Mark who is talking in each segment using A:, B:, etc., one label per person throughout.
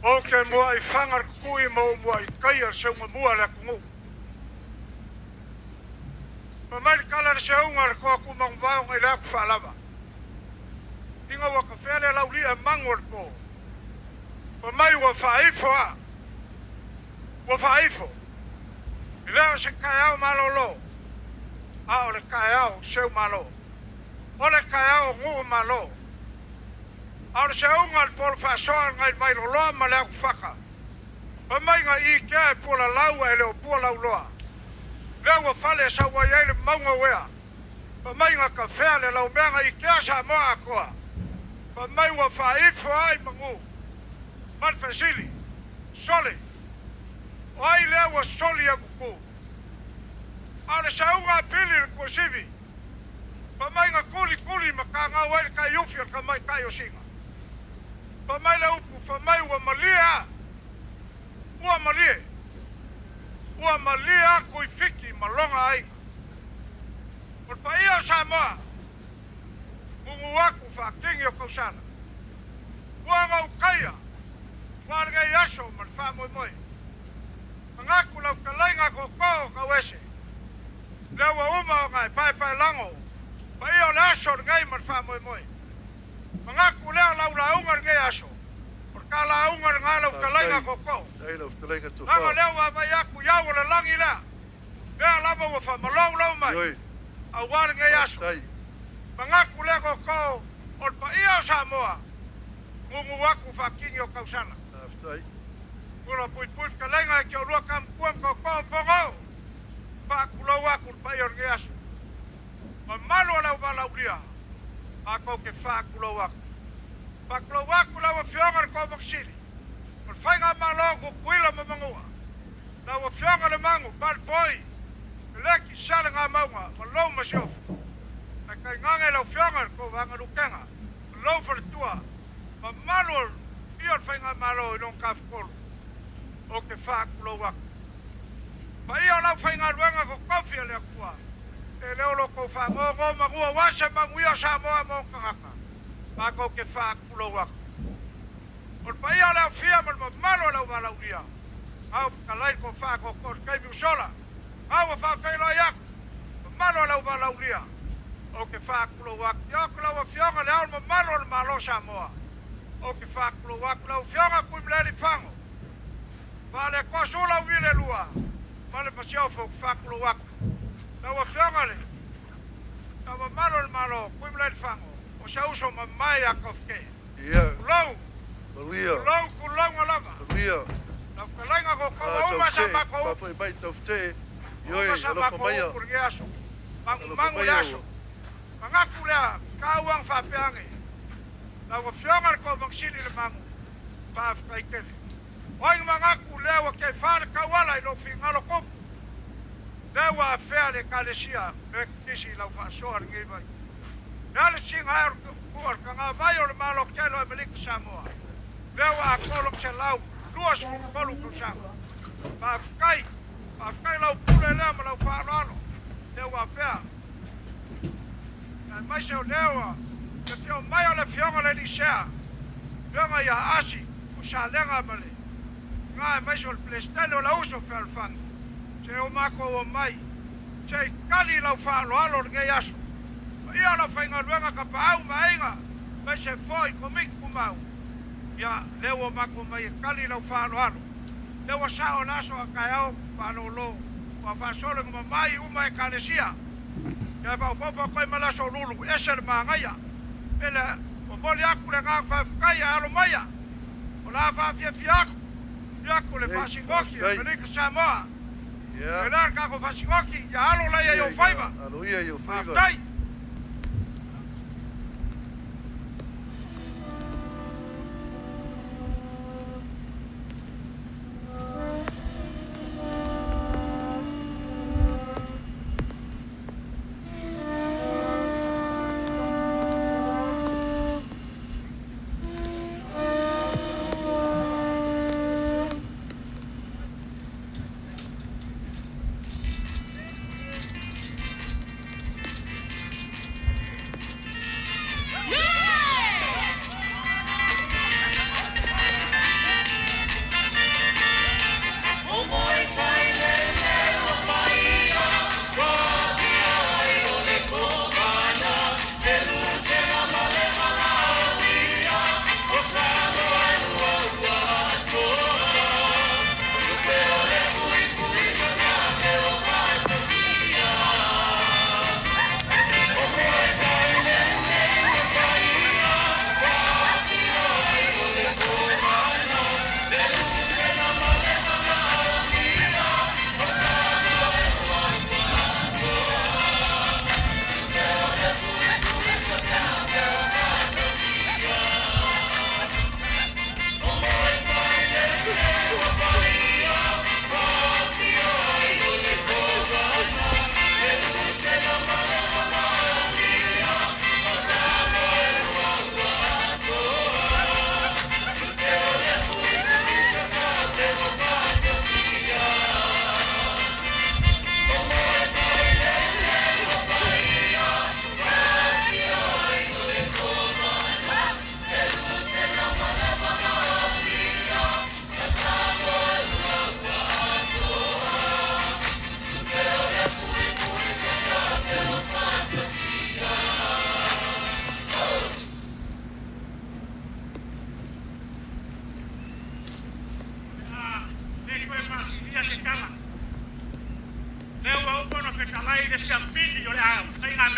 A: Ou te muai faga le kukui ma ou muai taia le seuga mua a le atunuu. Fai mai le tala a le seuga a le toa tumaguvao nai le atu faalava. Ina ua tafea le laulia e manu o le po. Fai mai ua faaifo a. Ua faaifo. E le o se taeao malolo, a o le taeao seumalo. O le taeao o nuu malo. A o le seuga a le polo faasoa nai Vailoloa ma le Atufata. Fai mai na ikea e pualalau ae le o pualauloa. Lea ua fale e sau ai ai le mauga uea. Fai mai na tafea le laumea na ikea Samoa atoa. Fai mai ua faaifo a i manu. Ma le fesili, Sole, o ai lea ua soli atu tu? A o le sauga a Pili le Tuasivi, fai mai na tulituli ma kagau ai le taiufi o le tamaitai o Sina. Fai mai le upu, fai mai ua malie a, ua malie, ua malie atu i Fiti ma lona aiga. O le paia o Samoa, gugu atu faatini o tausala. Ua ona ou taia, ua lenei aso ma le faamoemoe. Manatu lau fetalaiga tootoo o Tauese, lea ua uma ona e paepaelago paia o le aso lenei ma le faamoemoe. Manatu lea o lau lauga lenei aso, o le ta lauga lena lau fetalaiga
B: Faafetai.
A: tootoo.
B: Faafetai lau fetalaiga
A: Leaga
B: Tofa.
A: lea ua vaavaai atu i au o le lagi lea, lea lava ua faamalou mai,
B: Ioe.
A: aua lenei aso.
B: Faafetai.
A: Manatu lea tootoo o le paia o Samoa, gugu atu faatini o tausala.
B: Faafetai.
A: Pula puipui fetalaiga e te olua tamatua ma tootoo ma pogoo. Faatulou atu le paia o lenei aso. Mamalu o lau valaaulia, matou te faatulou atu. Faatulou atu lau Afioga i le Kovana Sili, o le Faigamalo Tutuila ma Manua, lau Afioga Lemagu Palepoi, Feleki Salegamauga ma lou masiofo. Ae tainane lau Afioga i le Kovana Lutena, ma lou faletua, mamalu o le paia o le Faigamalo i lona tafatolu, ou te faatulou atu. Paia o lau faigaluega totofi a le Atua, e le o lo tou faanonomanu aua se manuia o Samoa ma ona tagata, matou te faatulou atu. O le paia o le aofia ma le mamalu o le auvalaulia, au fetalai le tofa tootoo i le taimi ua sola, au ua faafeiloai atu, mamalu o le auvalaulia, ou te faatulou atu. Ia atu lau Afioga le Ao o le Mamalu o le Malo o Samoa, ou te faatulou atu lau Afioga Tuimalealiifano Vaaletoa Sualauvi le Lua ma le Masiofo, ou te faatulou atu. Lau Afioga le Ao Mamalu o le Malo Tuimalealiifano, o se uso mamae ia Tofike.
B: Ia.
A: Tulou,
B: Manuia.
A: tulou, tulouga lava.
B: Manuia.
A: Lau fetalaiga
B: Ah,
A: tootoo uma sa
B: Taufete'e,
A: matou upu,
B: faafo'i mai Taufete'e.
A: uma
B: Ioe,
A: sa
B: alofa
A: matou
B: maia.
A: upu i lenei aso.
B: Alofa
A: Magumagu le
B: maia
A: aso.
B: ua.
A: Manatu lea, tauaga faapea ane. Lau Afioga i le Kovana Sili Lemagu, faafetai tele. O ai na manatu lea ua tefa le tauala i lou finagalo tupu, lea ua afea le Ekalesia Metotisi i lau faasoa i lenei vaitau. E a le sina ea o le tagavai o le Malo Tele o Amerika Samoa, lea ua atoa lona 123 tausaga. Faafetai, faafetai lau pule lea ma lau faaaloalo, lea ua afea. Aemaise o lea ua le afio mai o le Afioga i le Alii Sea, Afioga ia Asi o Salega ma le tina, aemaise o le Peresetene o le Auuso Fealofani, se o matou omai se i tali lau faaaloalo i lenei aso. Paia o lau faigaluega Tapaau ma Aiga, aemaise foi Komiti Tumau, ia lea ua matou omai e tali lau faaaloalo. Lea ua sao le aso a taeao faalolo ua faasolo ina mamai uma Ekalesia. Ia faaopoopo atu ai ma le aso Lulu, ese le manaia. Pele momoli atu le agaga faafetai ae alo maia. O le a faafiafia atu i atu le
B: Ei,
A: faasigoti a
B: faafetai.
A: Amerika Samoa.
B: Ia.
A: E lea le tatou faasigoti, ia alo laia i
B: Ia
A: ou
B: ina
A: faiva.
B: aloia i ou faiva.
A: Faafetai.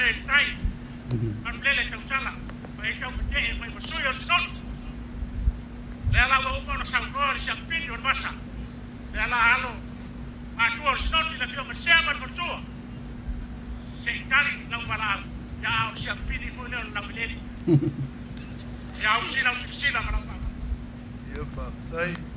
A: e le tai, manulele tausala, ma e taumatee mai ma sui o le Sinoti. Lea la ua uma ona saunoa le siamupini o le vasa, lea la alo matua o le Sinoti le afioga i le Sea ma le faletua, se i tali lau valaau, ia a o le siamupini foi lea o le laueleele. Ia usi lau silasila ma lau faaaloalo.
B: Ia, faafetai.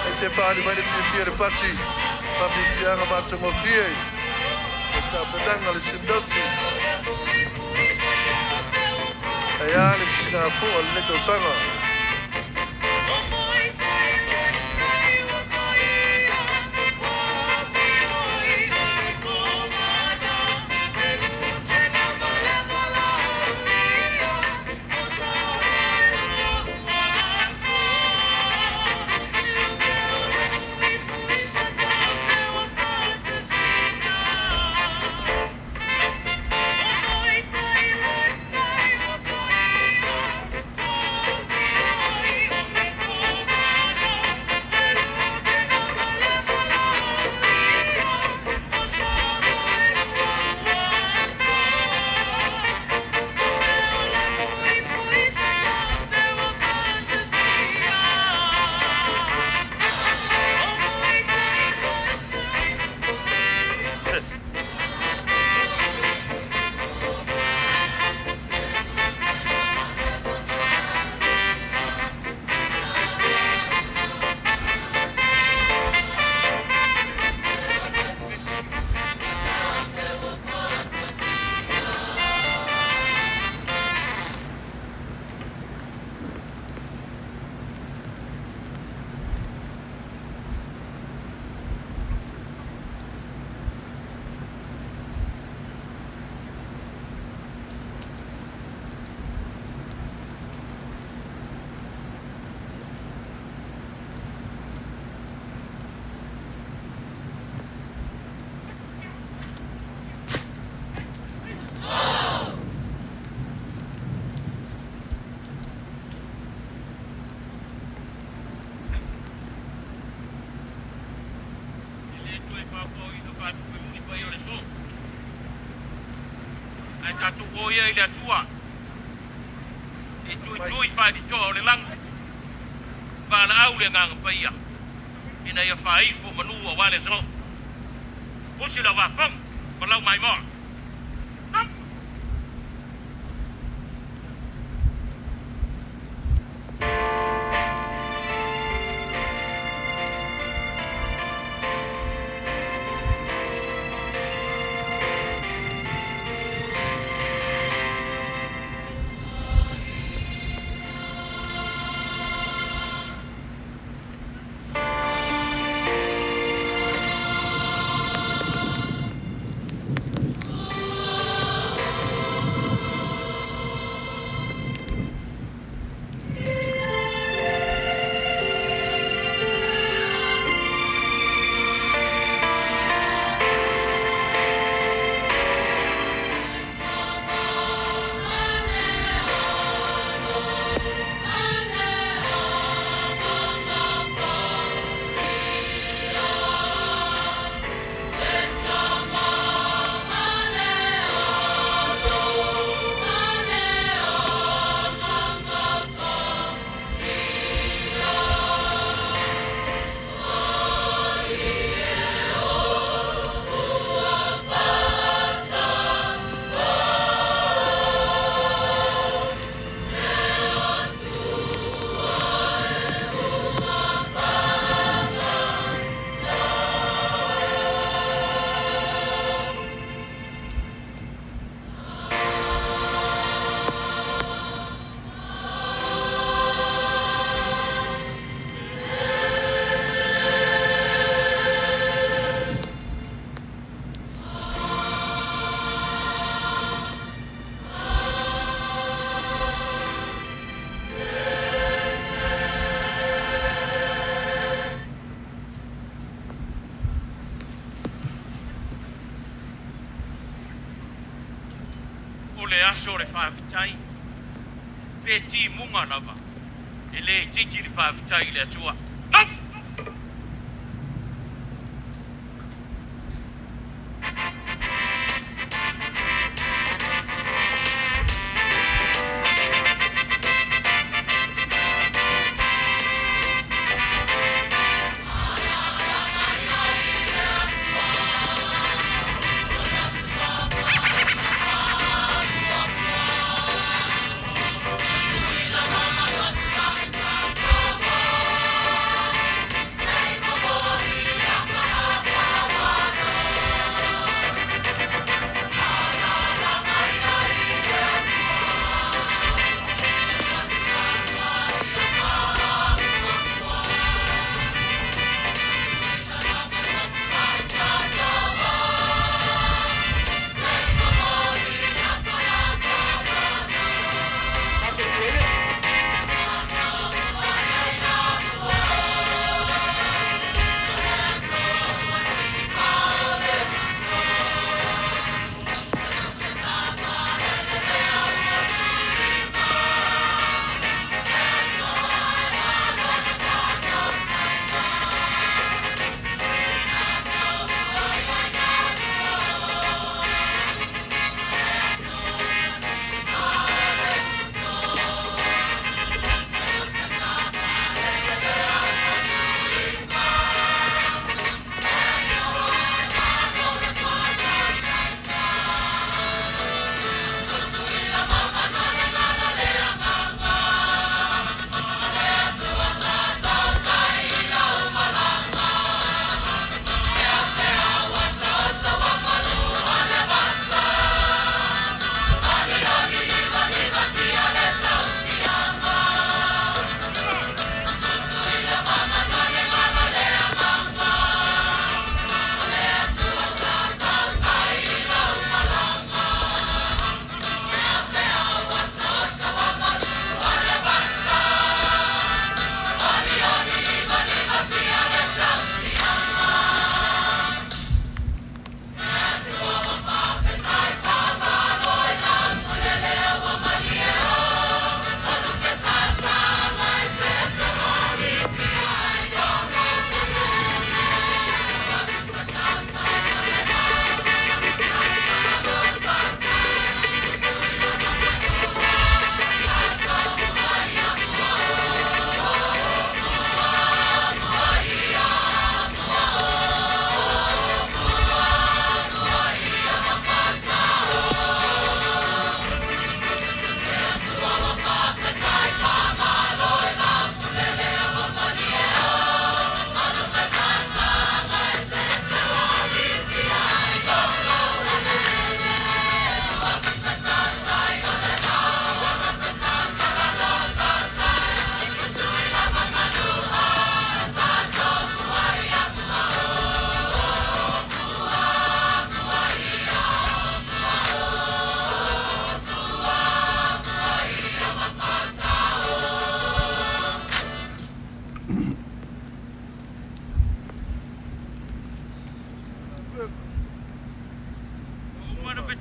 B: E te whaari mai le fiafia le pati, whawhiwhianga mātangofie, e tāpenanga le sinoti. E a le whitinga pua le tausaga.
C: Ia i le atua e tuitui faatitoa o le lagi valaau le agaga paia ina ia faaifo manu auā le aso osi lau vafoga ma lau maimoa. O le aso le faafetai pe timuga lava e lē titi le faafetai i le atua.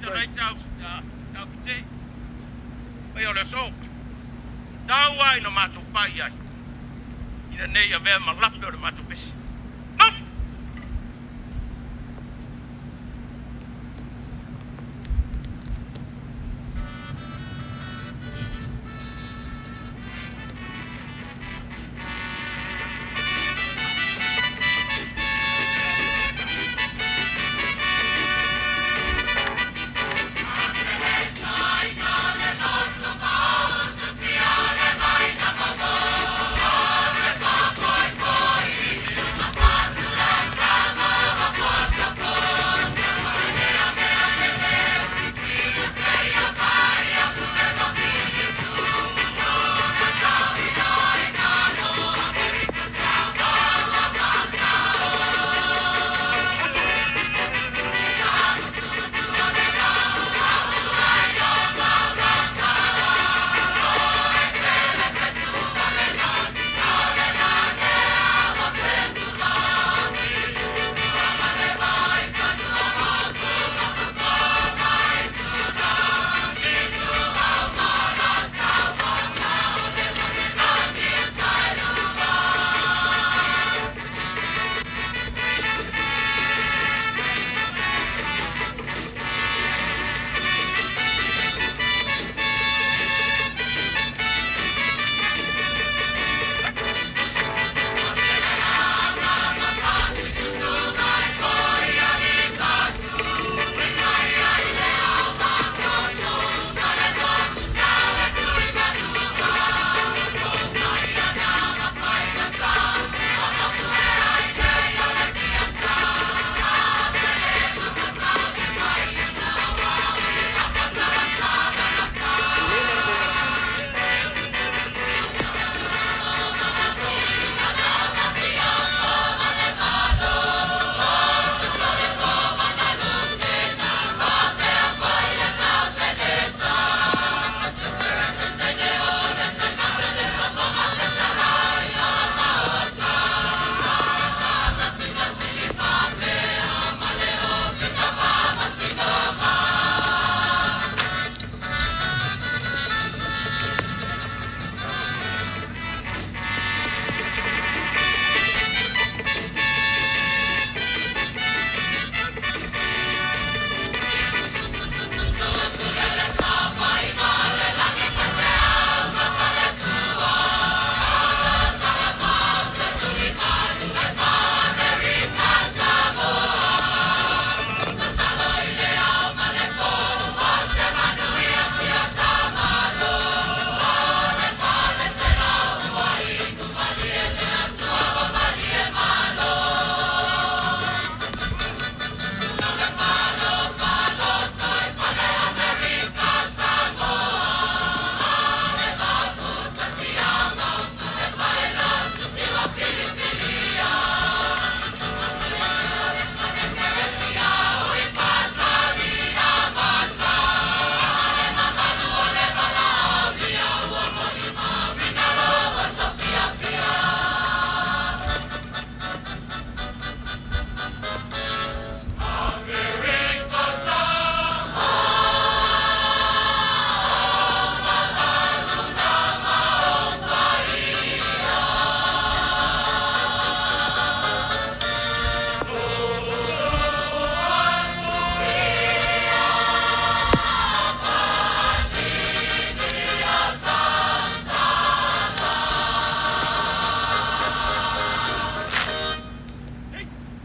C: Fetalai Taufite. Pai o le aso. Tau ai na matou pai ai. Ina nei avea ma lape o le matou pesi. No!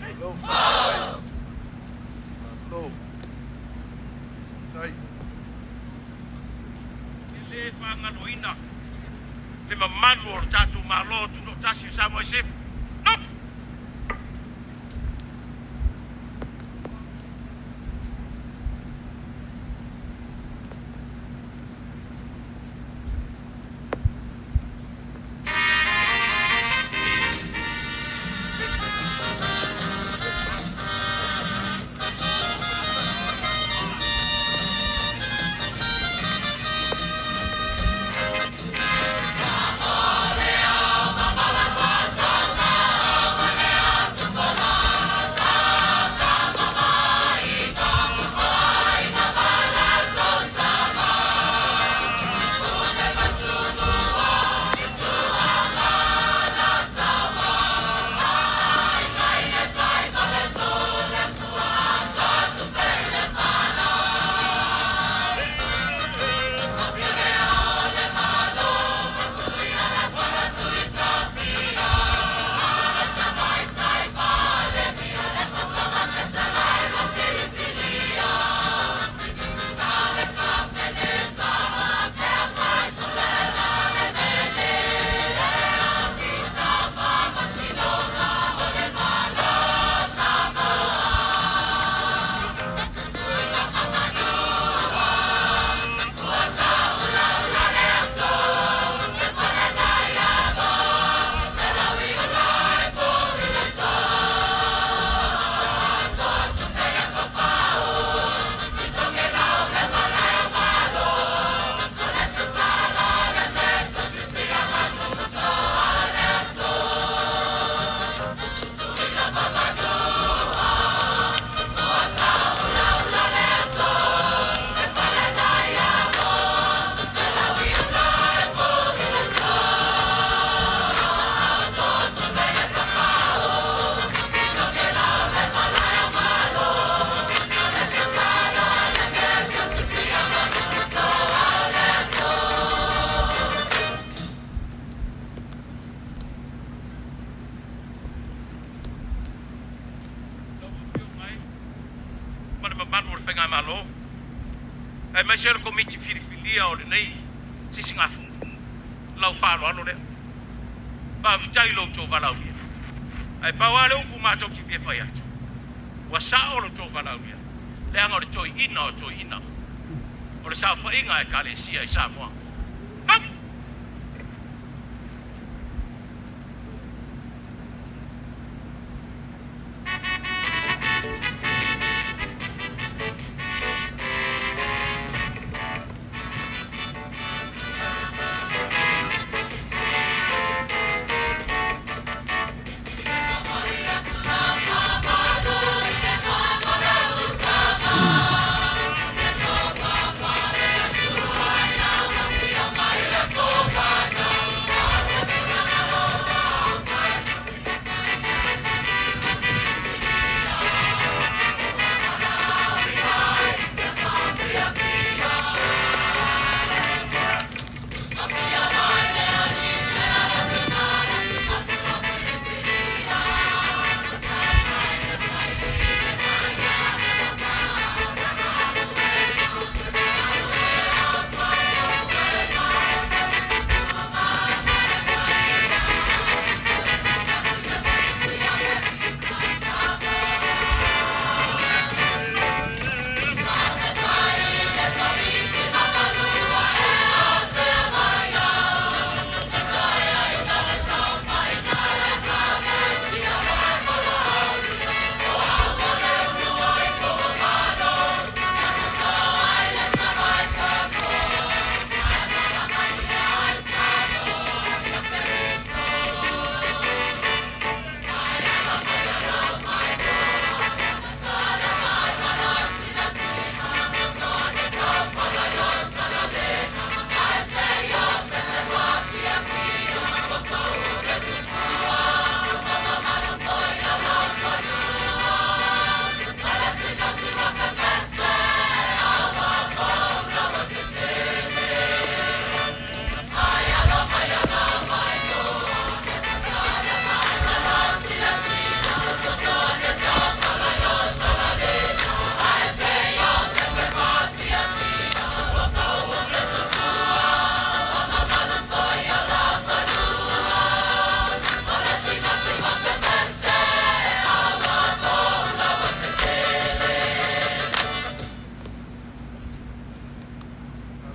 B: Malo, faafetai. Malo. Faafetai.
C: E le faagaloina le mamalu o le tatou Malo Tutoatasi o Samoa i Sefu. No! Faigamalo, aemaise o le Komiti Filifilia o lenei sisigafua, lau faaaloalo lea. Faafetai i lo outou valaaulia. Ae pau lava le upu matou te fia fai atu, ua sao lo outou valaaulia, leaga o le toeaina o toeaina, o le saofaiga a Ekalesia i Samoa.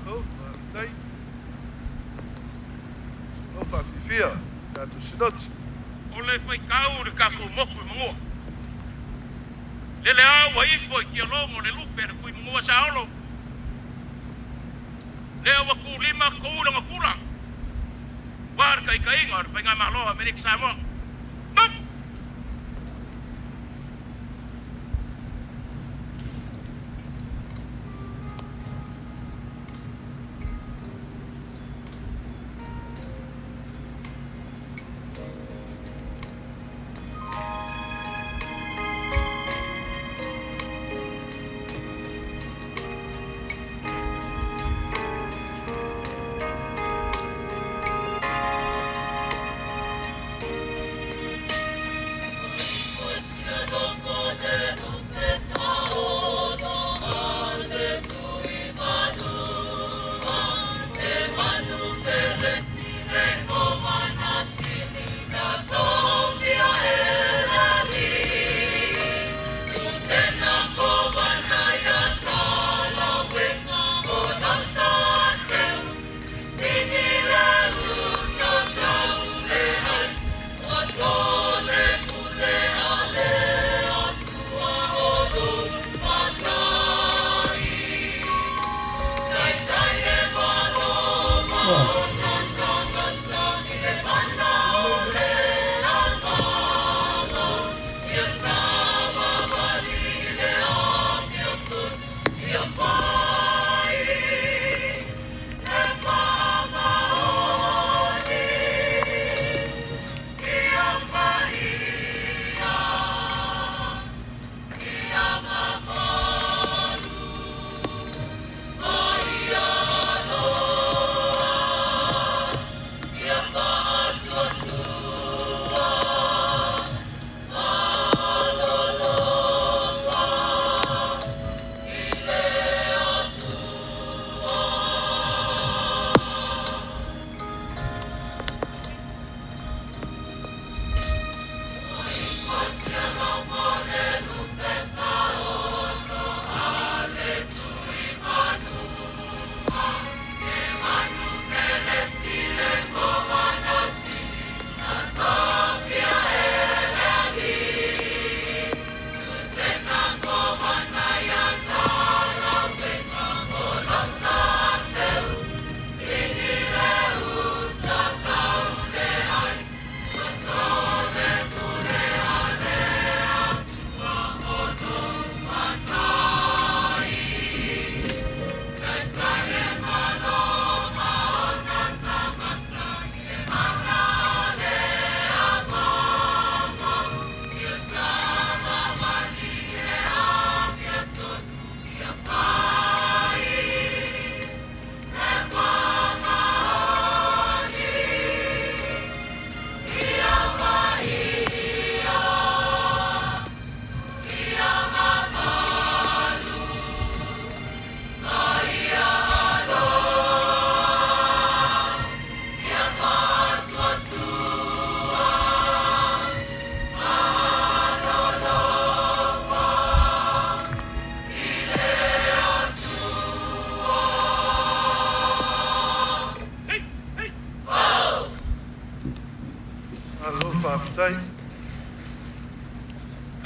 B: Malo faafetai. Malo faafiafia tatou Sinoti.
C: O le faitau i le tatou motu i Manua. Lele a ua ifo i tialogo le lupe a le Tuimanua Saolo. Lea ua tulima tou lana tula. Ua le taitaiga o le Faigamalo a Amerika Samoa.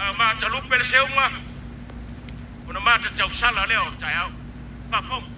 C: A matalupe le seuga, ona mata tausala lea o le taeao. Faafofoga.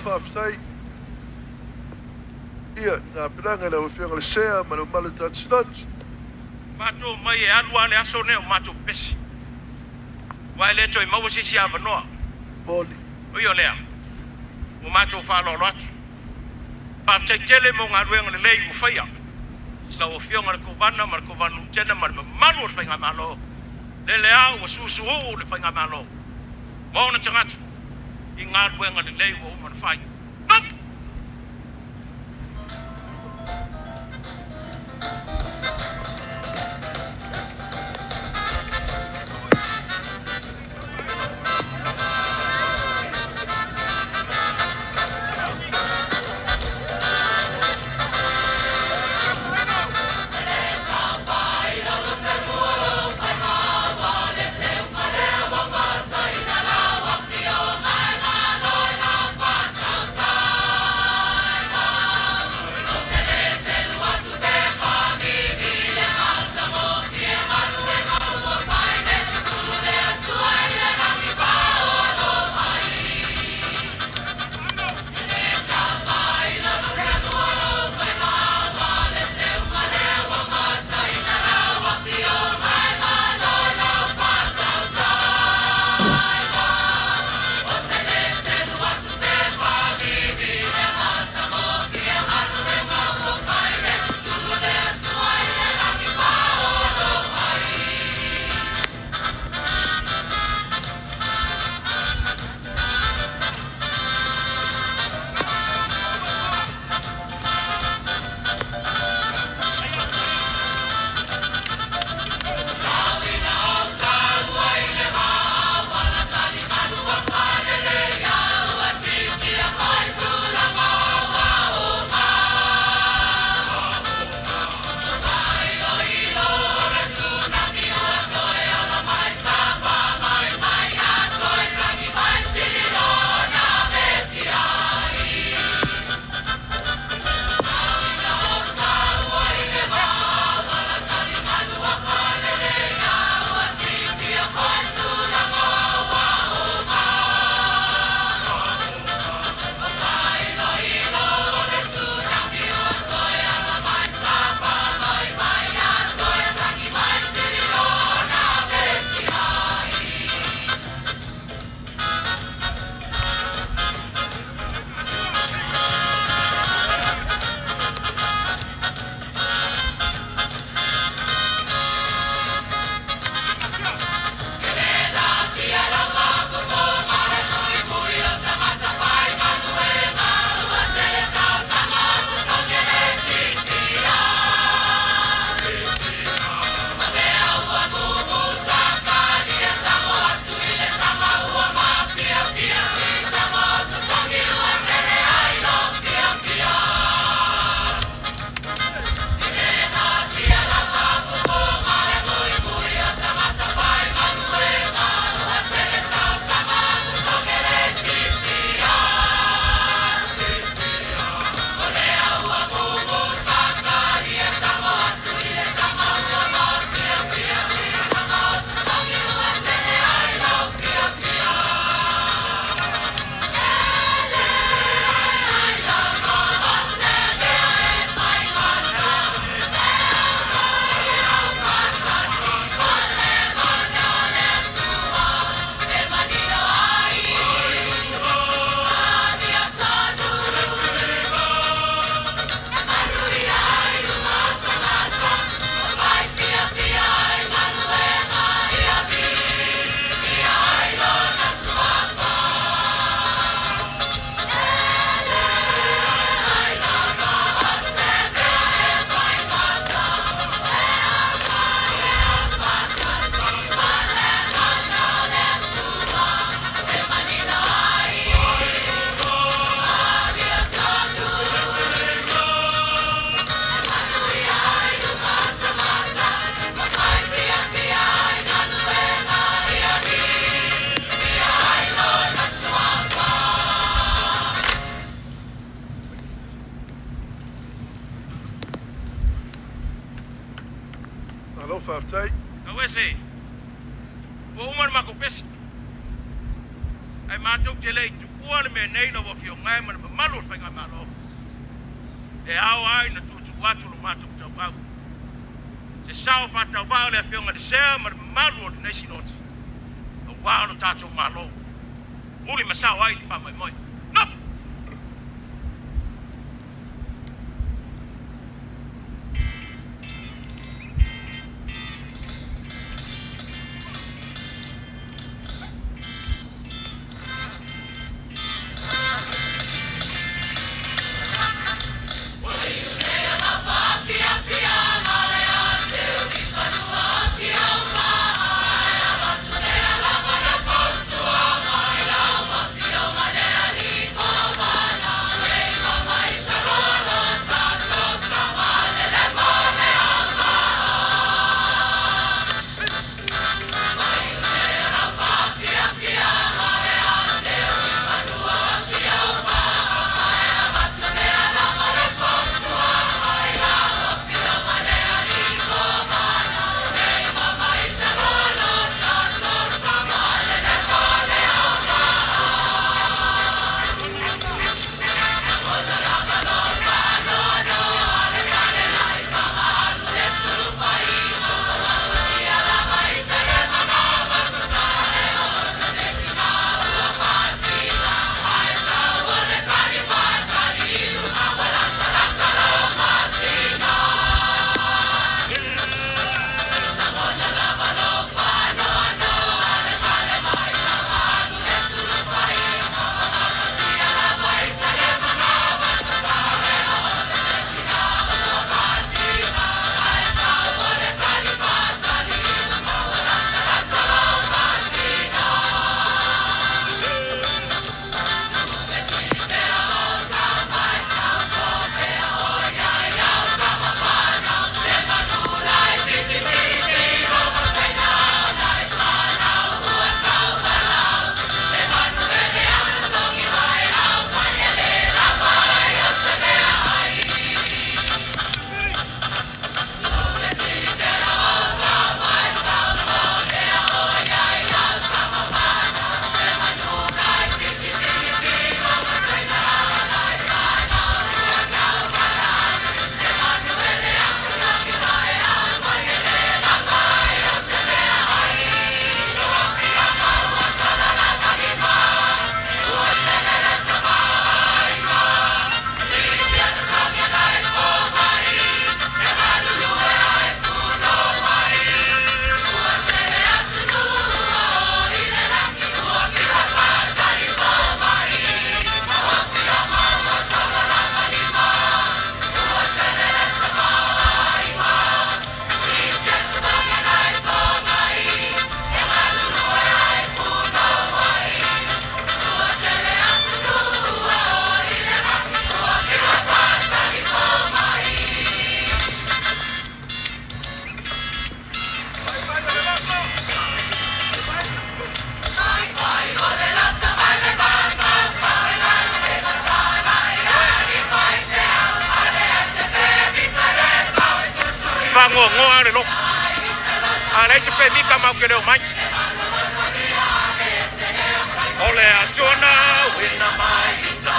B: Faafetai ia tapenaga i lau Afioga i le Sea ma le mamalu o le tatou Sinoti.
C: Matou omai e alu lava le aso lenei o matou pepesi, aua e le toe maua se isi avanoa.
B: Moni.
C: Ui o lea, ua matou faaaloalo atu. Faafetai tele mo galuega lelei ua faia. Lau Afioga i le Kovana ma le Kovana Lutena ma le mamalu o le Faigamalo, lele lava ua susuuu le Faigamalo ma ona tagata i galuega lelei ua uma ona fai. Mapu!
B: Malo faafetai.
C: Tauese, ua uma le matou pesi, ae matou te le i tuua. mafua le mea nei lau Afioga e ma le mamalu o le Faigamalo, e ao ai na tuutuu atu lo matou tauvau. Se sao faatauvaa o le Afioga i le Sea ma le mamalu o lenei Sinoti, aua lo tatou Malo. Muli ma sao ai le faamoemoe. No! Fagoagoa le loto. A leai se pemita matou te le omai. O le Atua uina mai uta.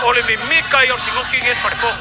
C: O le mimika ia o le sinoti lenei i le falefono.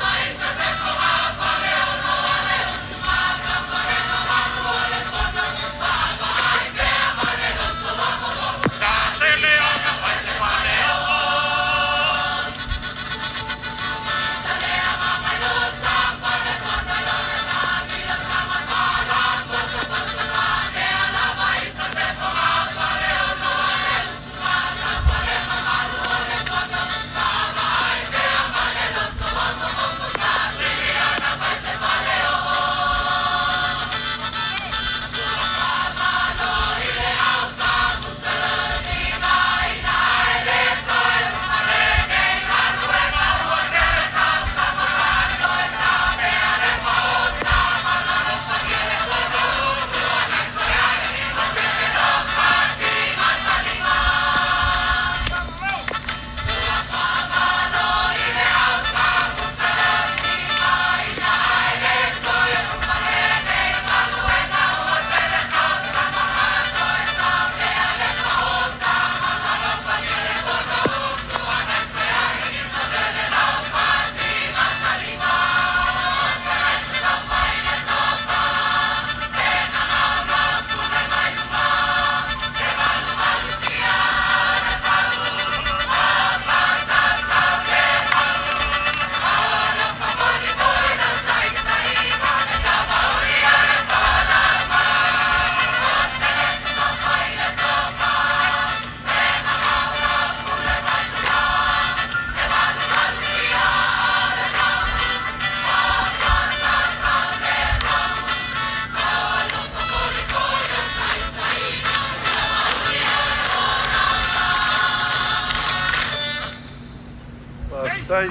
B: Faafetai.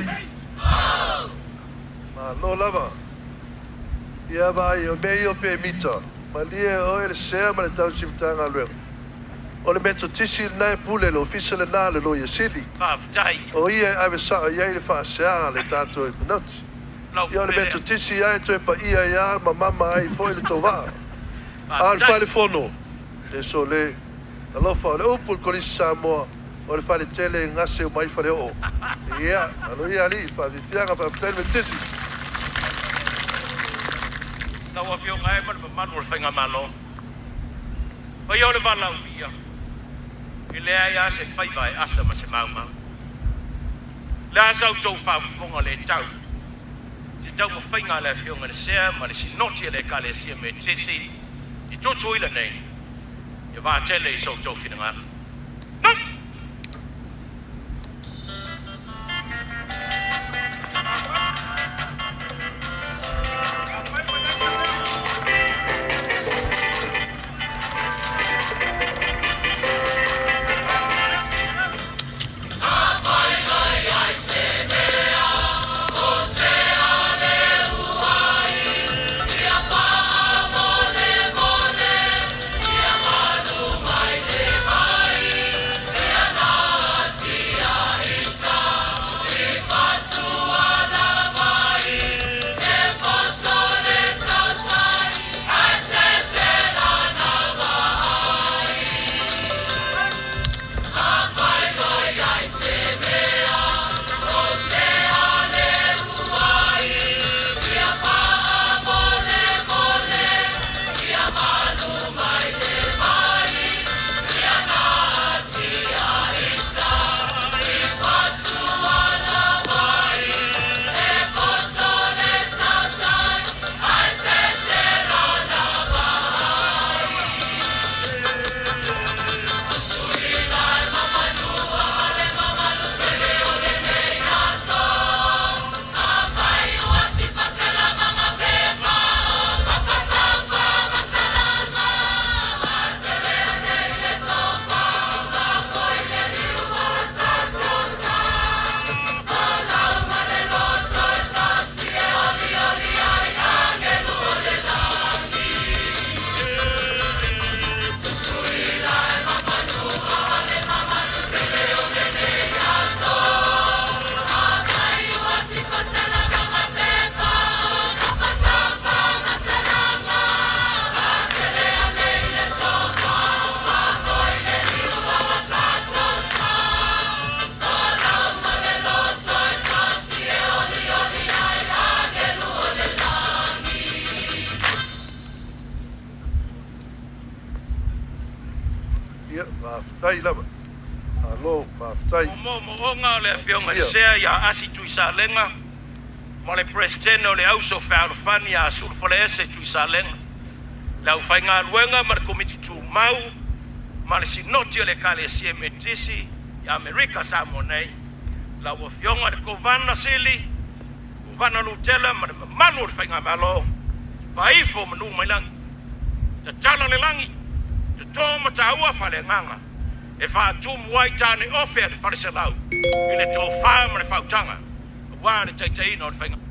B: Malo lava. Ia vaai, o mea ia o pemita, malie oe le sea ma le tausi Matagaluega. O le Metotisi lena e pule i le ofisa lena a le Loia Sili.
C: Faafetai.
B: O ia e ave sao i ai le faasea a le tatou Penalty.
C: Lau
B: Ia o le
C: pule lea.
B: Metotisi lava e toe paia ai lava ma mama ai foi le tou vaa. A o le
C: Faafetai.
B: Falefono, désolé, alofa, o le upu i le Kolisi Samoa, o le faletele e gase uma ai faleoo. Ia, alo ia alii, faafiafiaga, faafetai le Metotisi.
C: Lau Afioga e ma le mamalu o le faigamalo. Faia o le valaaulia, e leai lava se faiva e asa ma se maumau. O le a sa outou faafofoga le tau i se taumafaiga a le Afioga i le Sea ma le Sinoti a le Ekalesia Metotisi i Tutuila nei, ia vaatele i so outou finagalo. No!
B: Ia, faafetai lava. Malo, faafetai.
C: O moomooga o le Afioga i le Sea ia Asi Tuisalega ma le Peresetene o le Auso Fealofani ia Sulufualaese Tuisalega, le aufaigaluega ma le Komiti Tumau ma le Sinoti o le Ekalesia Metotisi i Amerika Samoa nei, lau Afioga i le Kovana Sili, Kovana Lutele ma le mamalu o le Faigamalo, faaifo manu mai lagi, tatala le lagi, toto ma taua faaleagaga e faatumu ai tane ofe a le faleselau i le tofa ma le faautaga aua le taitaiina o le faiga.